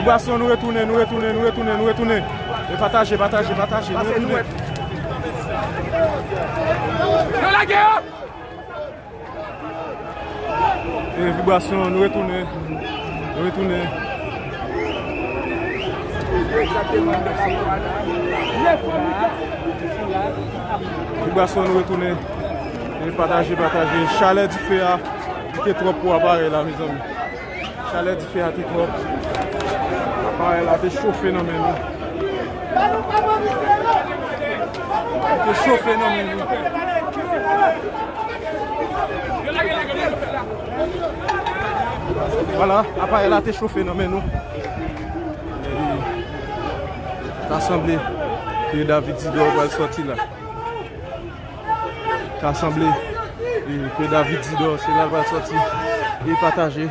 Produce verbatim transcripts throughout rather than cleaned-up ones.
Vibrasyon, nou retounen, nou retounen, nou retounen, nou retounen. E pataje, pataje, pataje, nou retounen. Yo lage yo! E Vibrasyon, nou retounen, nou retounen. Vibrasyon, nou retounen. E pataje, pataje. Chalè dife a, li te twòp pou aparèy la, mezanmi. Chalè dife a te twòp. Aparèy la te chofe nan men nou. Li te chofe nan men nou. Vwala, aparèy la te chofe nan men nou. E ta sanble ke David Zidor pral sòti la. Ta sanble, e, ke David Zidor, se la l pral sòti. E pataje. E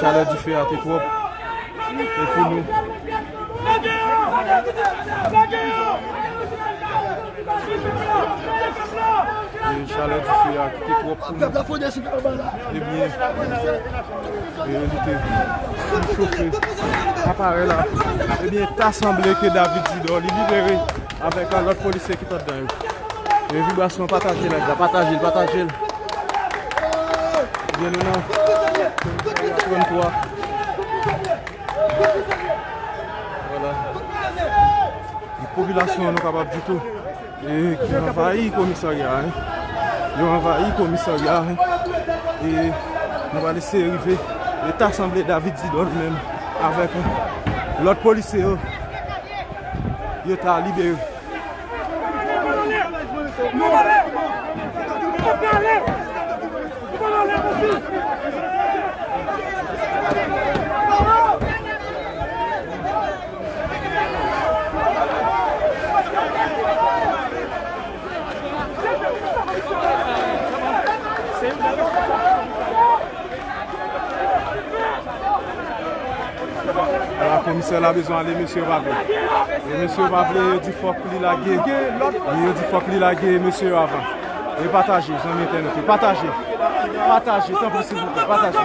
chalè dife a te twòp. E pou nou. E chalè dife a ki te twòp pou nou. Ebyen, e li te chofe. Aparèy la. Ebyen, ta sanble ke David Zidor, li libere avèk lòt polisye ki t anndan yo. E Vibrasyon, pataje live la, pataje l, pataje l. Ebyen, nou nan trannntwa. Vwala. E popilasyon an, nou kapab di tou, e, ki anvayi komisarya a, en. Yo anvayi komisarya a, en. E nou pral eseye rive. E ta sanble David Zidor menm avèk lòt polisye yo, yo ta libere. Ala komisè la bezwen ale, mesye yo pa vle. E mesye yo pa vle, yo di fòk li lage. E yo di fòk li lage mesye yo avan. E pataje, zanmi entènot yo. Pataje. Pataje, tanpri, silvouplè. Pataje.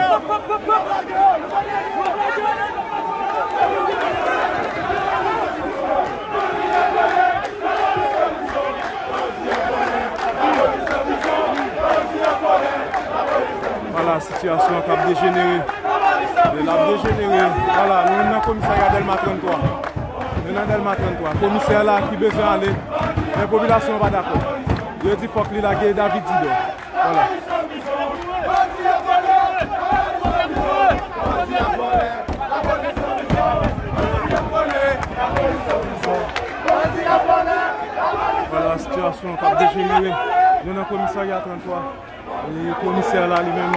Vwala, sitiyasyon an k ap dejenere. E l ap dejenere. Vwala, nou nan komisarya Dèlma trannntwa. Nou nan Dèlma trannntwa. Komisè la ki bezwen ale. Men popilasyon an pa dakò. Yo di fòk li lage David Zidor. Vwala. Vwala, sitiyasyon k ap dejenere. Nou nan komisarya trannntwa. E komisè la li menm,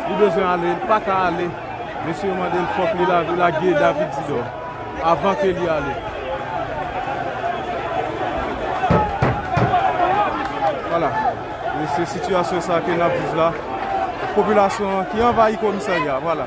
li bezwen ale, li pa ka ale. Mesye yo mande l fòk li la-, lage David Zidor avan ke li ale. Vwala. E se sitiyasyon sa ke n ap viv la. Popilasyon an ki anvayi komisarya, vwala.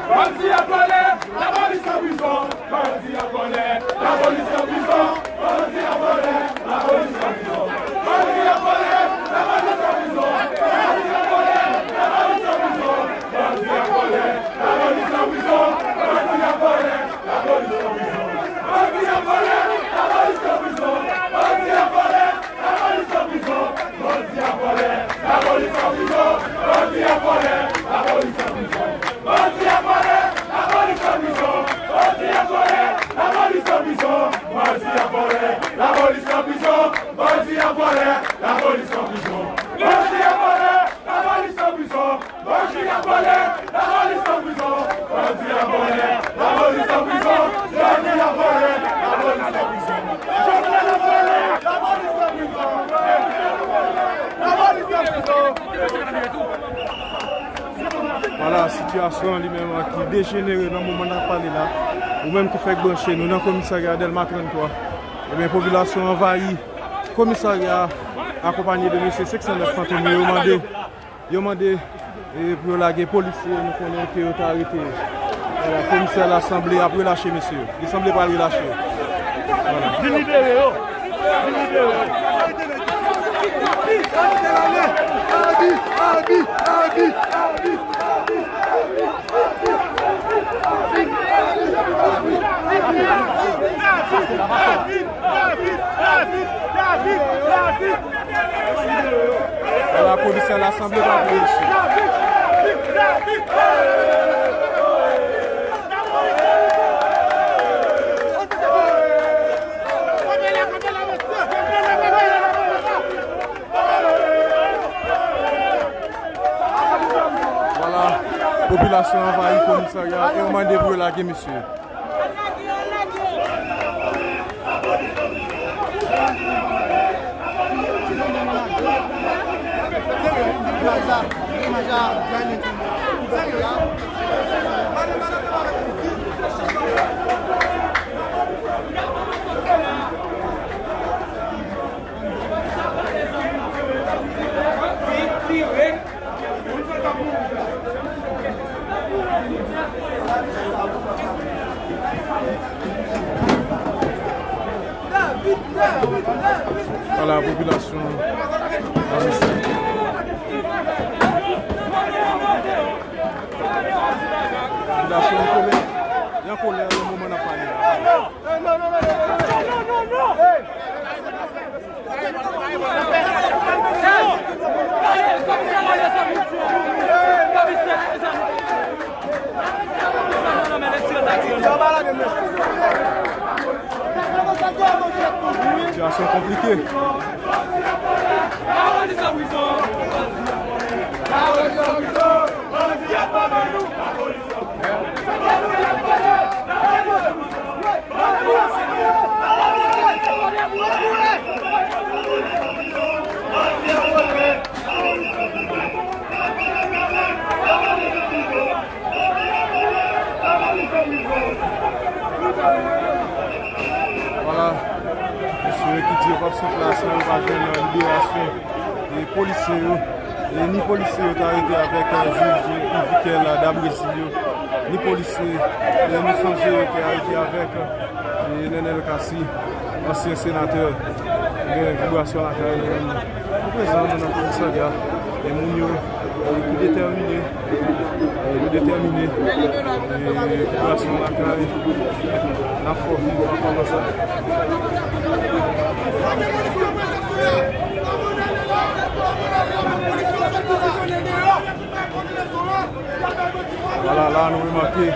Bandi an kòlè, lapolis nan prizon. Bandi an kòlè, lapolis nan prizon. Bandi an kòlè, lapolis nan prizon. Bandi an kòlè, lapolis nan prizon. Bandi an kòlè, lapolis nan prizon. Bandi an kòlè, lapolis nan prizon. Bandi an kòlè, lapolis nan prizon. Bandi an kòlè, lapolis nan prizon. Bandi an kòlè, lapolis nan prizon. Bandi an kòlè, lapolis nan prizon. Bandi an kòlè, lapolis nan prizon. Bandi an kòlè, lapolis nan prizon. Bandi an kòlè, lapolis nan prizon. Bandi an kòlè, lapolis nan prizon. Bandi an kòlè, lapolis nan prizon. Bandi an kòlè, lapolis nan prizon. Bandi an kòlè, lapolis nan prizon. Bandi an kòlè, lapolis nan prizon. Jovenel an kòlè, lapolis nan prizon. Lapolis nan prizon. Vwala, sitiyasyon an li menm ki dejenere nan moman n ap pale la. Ou menm ki fèk branche nou nan komisarya Dèlma trannntwa. Ebyen, popilasyon anvayi komisarya a, akonpanye de mesye senk san nèf Fantom yo, yo mande, yo mande, e, pou yo lage polisye, nou konnen ke yo te arete. Vwala, komisè la sanble ap relache mesye yo. Li sanble pral relache yo. Vwala. Vin libere yo. Vin libere yo. Abi, abi, abi, abi. Vwala, komisè Lasanble pa vle isi. Vwala, popilasyon anvayi komisarya a e yo mande pou yo lage mesye yo. Vwala, popilasyon. Popilasyon an kolè. Li an kolè nan moman n ap pale a. Sitiyasyon konplike. Vwala, mesye ki di yo p ap sou plas la, yo pa jwenn liberasyon. E polisye yo, e ni polisye yo te arete avèk, eh, jij Yvikel Dabresil yo, ni polisye, eh, nou sonje yo te arete avèk, eh, Nenel Cassy, ansyen senatè. Gen vibrasyon lakay nou menm. Pou prezan, nou nan komisarya, e moun yo, eh, ki detèmine, eh, yo detèmine, eh, vibrasyon lakay, n ap fè viv ankò konsa. Vwala, la nou remake.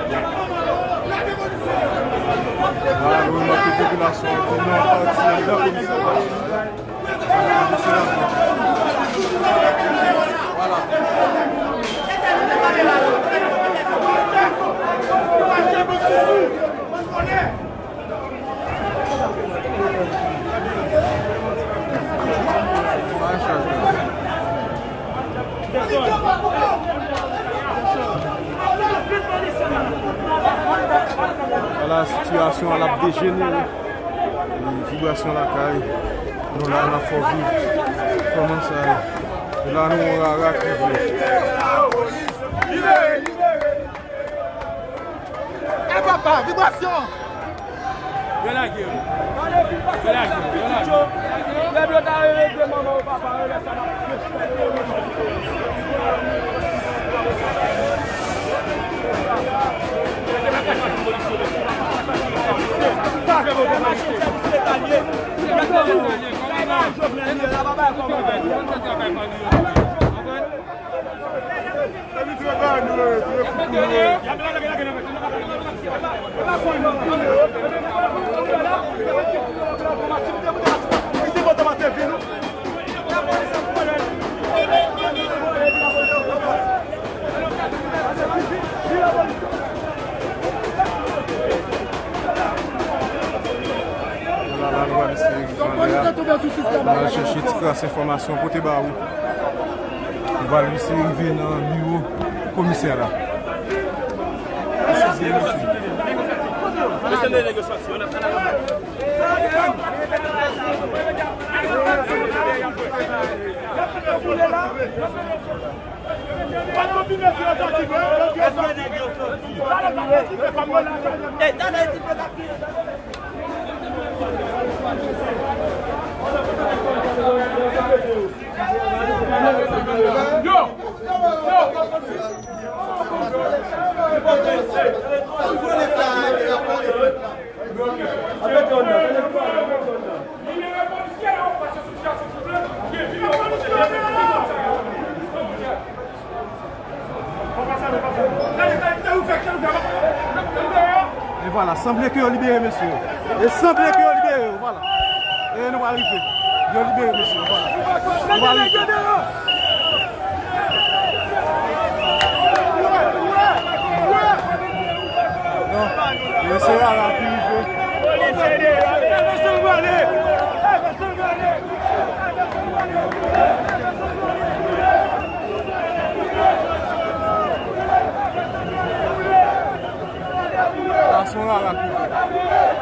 La nou remake popilasyon an vin nan pati anndan komisarya. Vwala. Vwala, sitiyasyon an ap dejenere. E vibrasyon lakay. Nou la, n ap fè w viv kòman sa ye. E la, nou yon rara ki vle. E papa, vibrasyon! Yo lage yo. Yo lage yo, yo lage yo. Lè yo ta regle manman yo, papa yo, lè sa n ap respèkte yo. Sa e pa Jovenel li ye la, pa bay kòmandan. Vwala, la nou pral eseye rive anlè a. Nou al chèche ti kras enfòmasyon pote ba ou. Nou pral eseye rive nan biwo komisè la. Eskize, mesye. Mesye, nèg yo sòti, yo nan kanal. E vwala, sanble ke yo libere mesye yo. E sanble ke yo libere yo, vwala. E nou pral rive. Yo libere mesye yo, vwala. Nou pral rive. Non, yo se rara ki rive. Gason rara ki fè.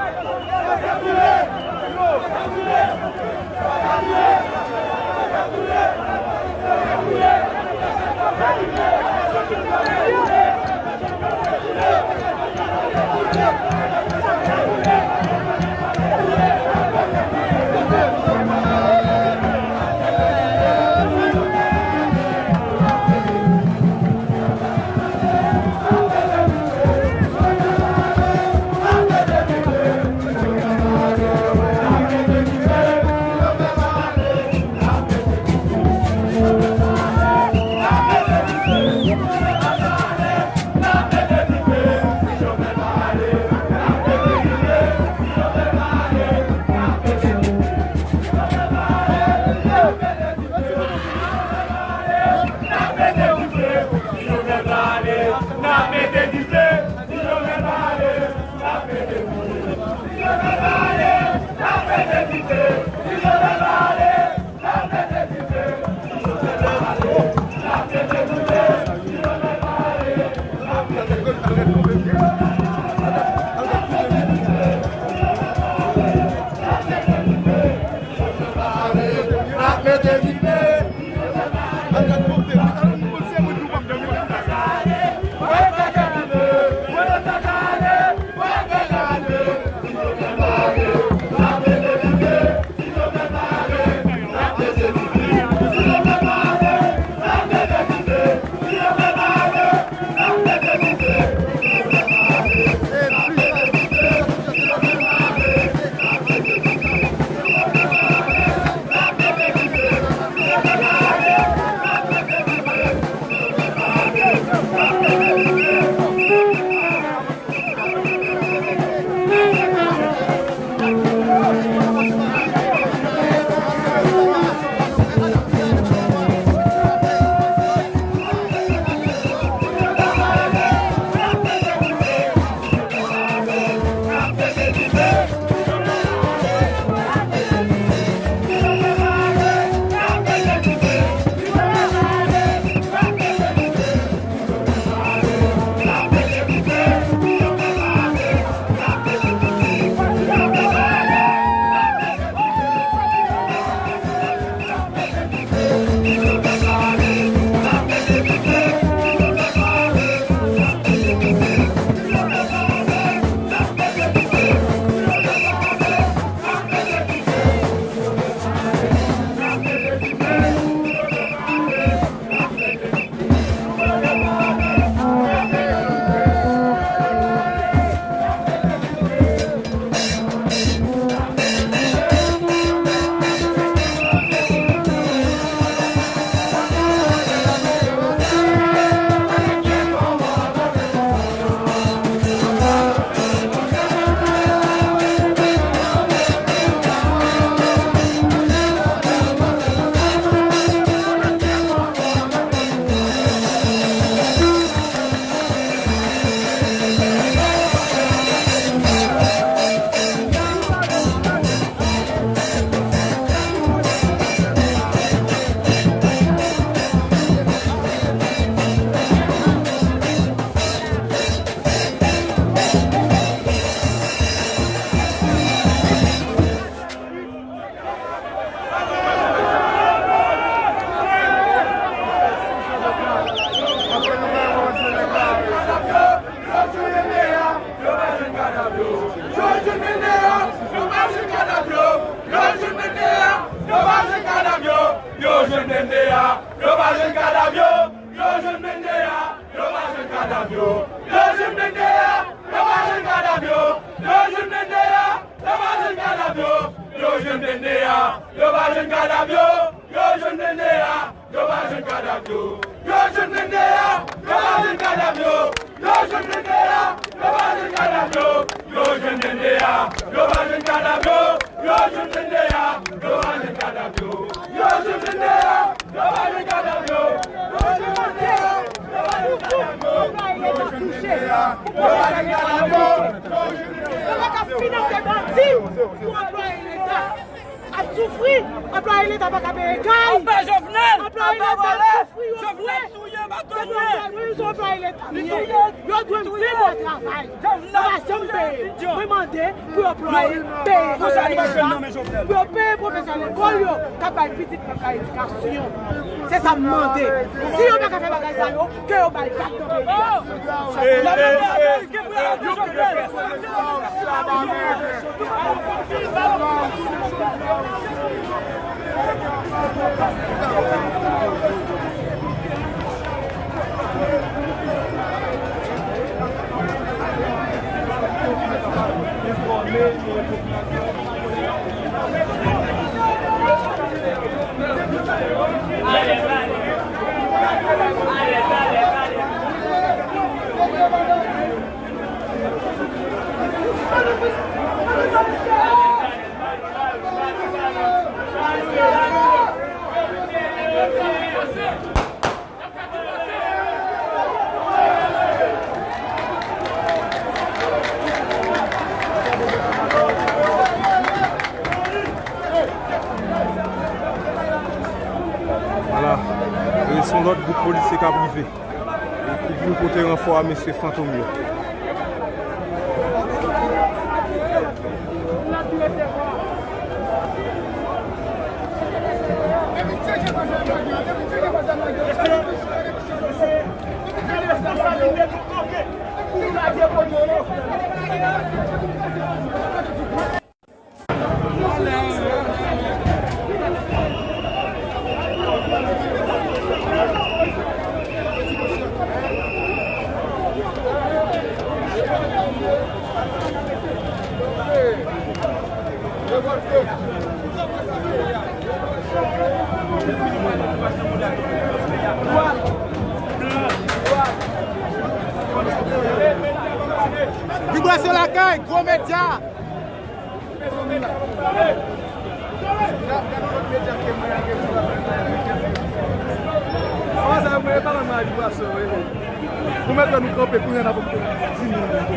Yo va jwenn kadav yo, yo jwenn blende a, yo va jwenn kadav yo, yo jwenn blende a, yo va jwenn kadav yo, yo jwenn blende a, yo va jwenn kadav yo, yo jwenn blende a, yo va jwenn kadav yo, yo jwenn blende a. Yo pa ka finanse bandi pou anplwaye Leta ap soufri, anplwaye Leta pa ka peye kay. Anpè Jovenel, anpè Leta ap soufri, yo dwe. Jovenel touye batonye. Se anplwaye Leta li ye. Yo dwe vin nan travay. Yo pa janm peye. Mwen mande pou yo anplwaye peye anplwaye Leta, pou yo peye pwofesè lekòl yo k ap bay pitit pèp la edikasyon. Se sa m mande. Si yo pa ka fè bagay sa yo, ke yo bay vag nan peyi a. Vwala. E se yon lòt gwoup polisye k ap rive. E ki vin pote ranfò a mesye Fantom yo. Vibrasyon Lakay, gwo medya. Pou mèt nou kanpe kounye a, n ap di moun.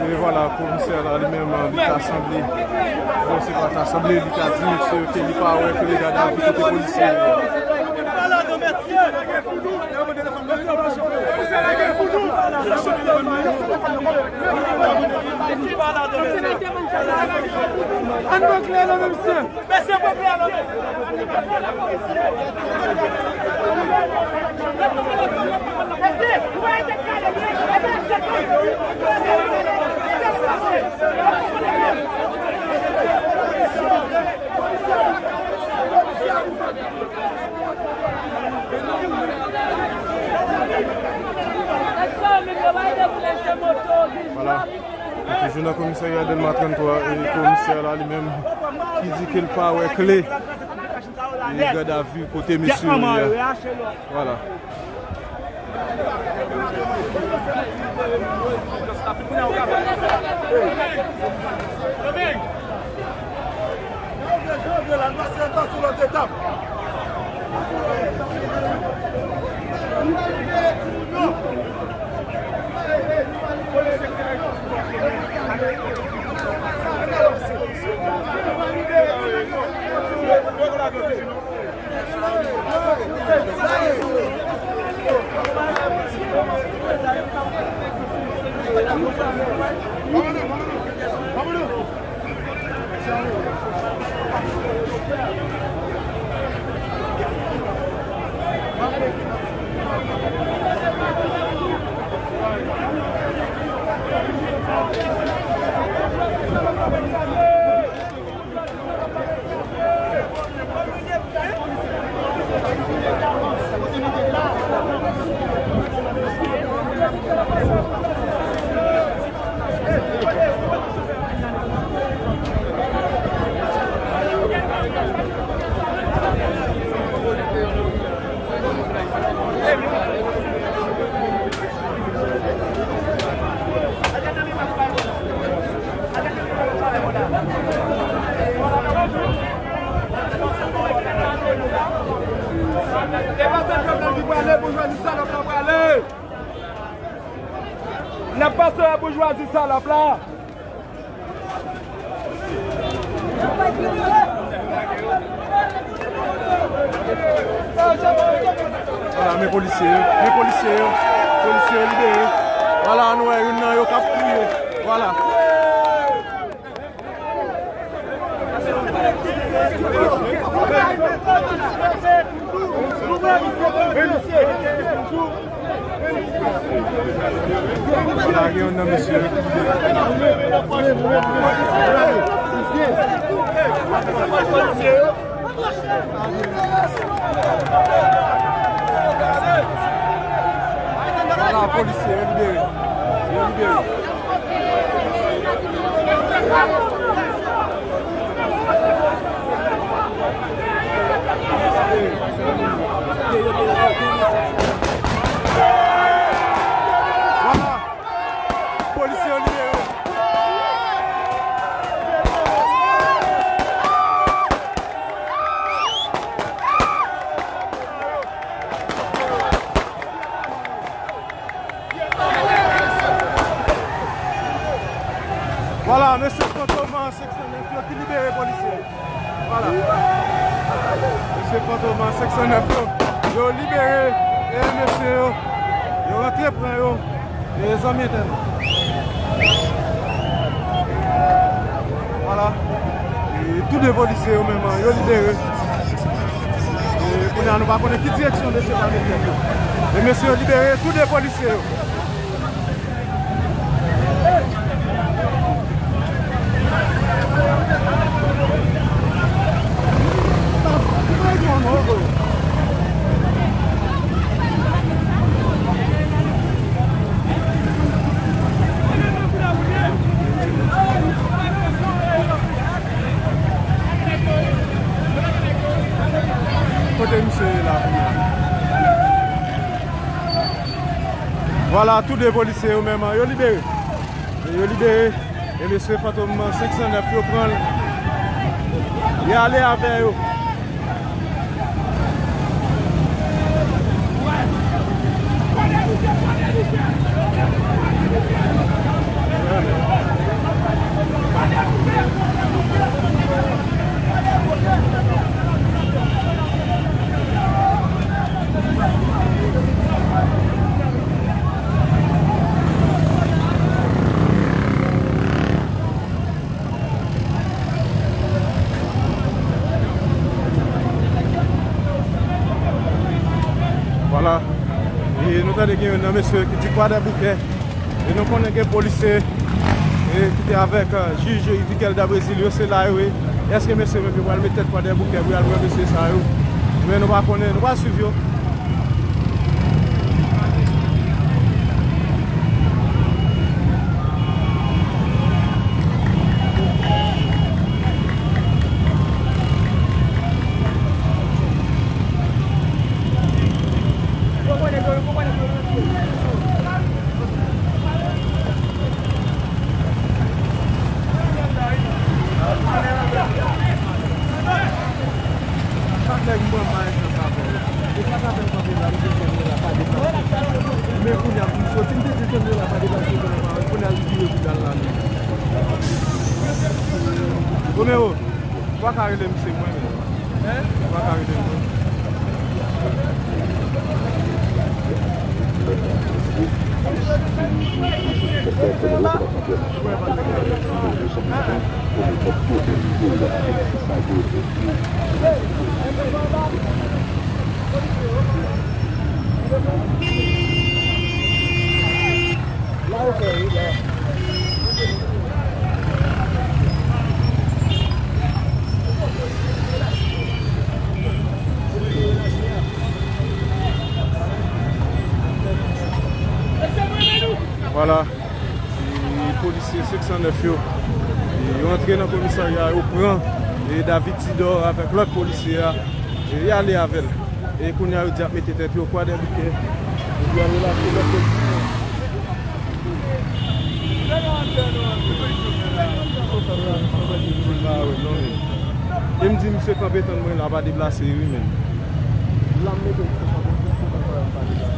E vwala, komisè la li menm, li ta sanble, bon, se pa ta sanble, li ta di mesye ke li pa wè ke li gade al kote polisye yo. Ann ban kle a non, mesye. Vwala. Nou toujou nan komisarya Dèlma trannntwa e komisè la li menm ki di ke l pa wè kle. Gadavi kote mesye yo ye a. Vwala. E pa se Jovenel ki prale, boujwazi salòp la prale. N ap pase a boujwazi salòp la. Vwala, men polisye yo, men polisye yo, polisye yo libere. Vwala, nou wè youn nan yo k ap kriye. Vwala. Vwala, gen youn nan mesye yo. Vwala, polisye yo libere. Yo libere. Vwala. Polisye yo libere. Vwala, mesye Fantom an senk san nèf yo ki libere polisye yo. Vwala. Mesye Fantom an senk san nèf yo, yo libere, e mesye yo, yo rantre pran yo, e zanmi entènèt. Vwala. E tou de polisye yo menm, yo libere. E kounye a, nou pa konnen ki direksyon mesye pral mete yo. E mesye yo libere, tou de polisye yo. Kote misye ye la kounye a? Vwala, tou de polisye yo menm, yo libere. Yo libere. E mesye Fantom senk san nèf yo pran l. Li ale avè yo. Vwala. E nou tande gen youn nan mesye ki di Kwadèboukè. E nou konnen gen polisye, e, ki te avèk, e, jij Yvikel Dabrésil yo, se la yo ye. Èske mesye menm yo pral met tèt Kwadèboukè pou y al wè mesye sa yo? Men nou pa konnen, nou pral swiv yo. E sa sa fè. E sa sa fè m kanpe la, m di Samuel la pa deplase. Men kounye a, m soti, m te di Samuel la pa deplase, kounye a, kounye a, l vire pou l al la menm. Romero, ou pa ka rele m, se mwen menm. Hein? Ou pa ka rele m, non. Vwala. E polisye senk san nèf yo, e yo antre nan komisarya, yo pran, e David Tidor avèk lòt polisye a, e y ale avè l. E kounye a, yo di y ap mete tèt yo Kwadèboukè, epi y al relase lòt polisye. E m di misye kanpe tann mwen la, pa deplase wi menm. La m mete misye kanpe, misye kanpe, pa deplase.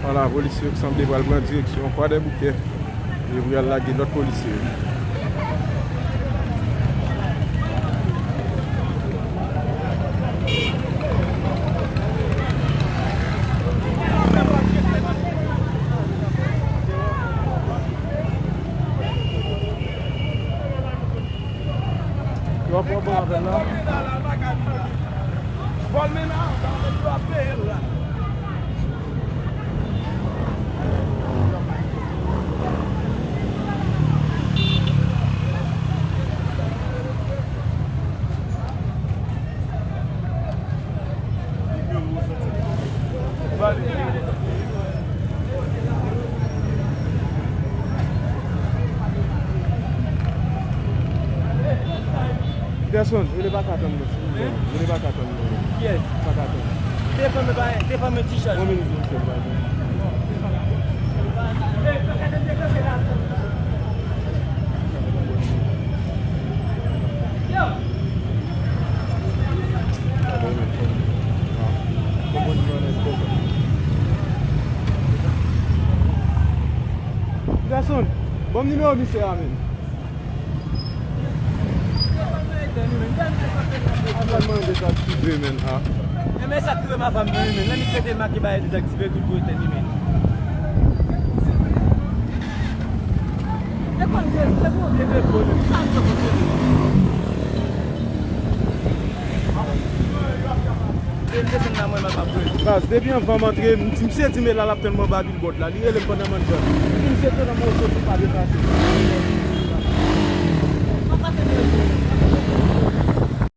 Vwala, polisye yo ki sanble pral pran direksyon Kwadèboukè, e pou y al lage lòt polisye yo. Yo ap pran bon avè l la. Petersonn, rele pa ka tann mwen, silvouplè. Rele pa ka tann mwen. Kiyès? Pa ka tann. Defann mwen, pa, defann mwen ti chaj. Yon minit, yon minit. Petersonn, ban m nimewo misye a, menn. Enben, sa k rive m ap di w, menn. Lè misye te make bagay dezaktive, tout gwo etèn li, menn. Baz, depi anvan m antre, m, misye di m la, l ap tann mwen anba billboard la. Li rele m pandan m anndan. M di misye, tann mwen, w soti, pa deplase.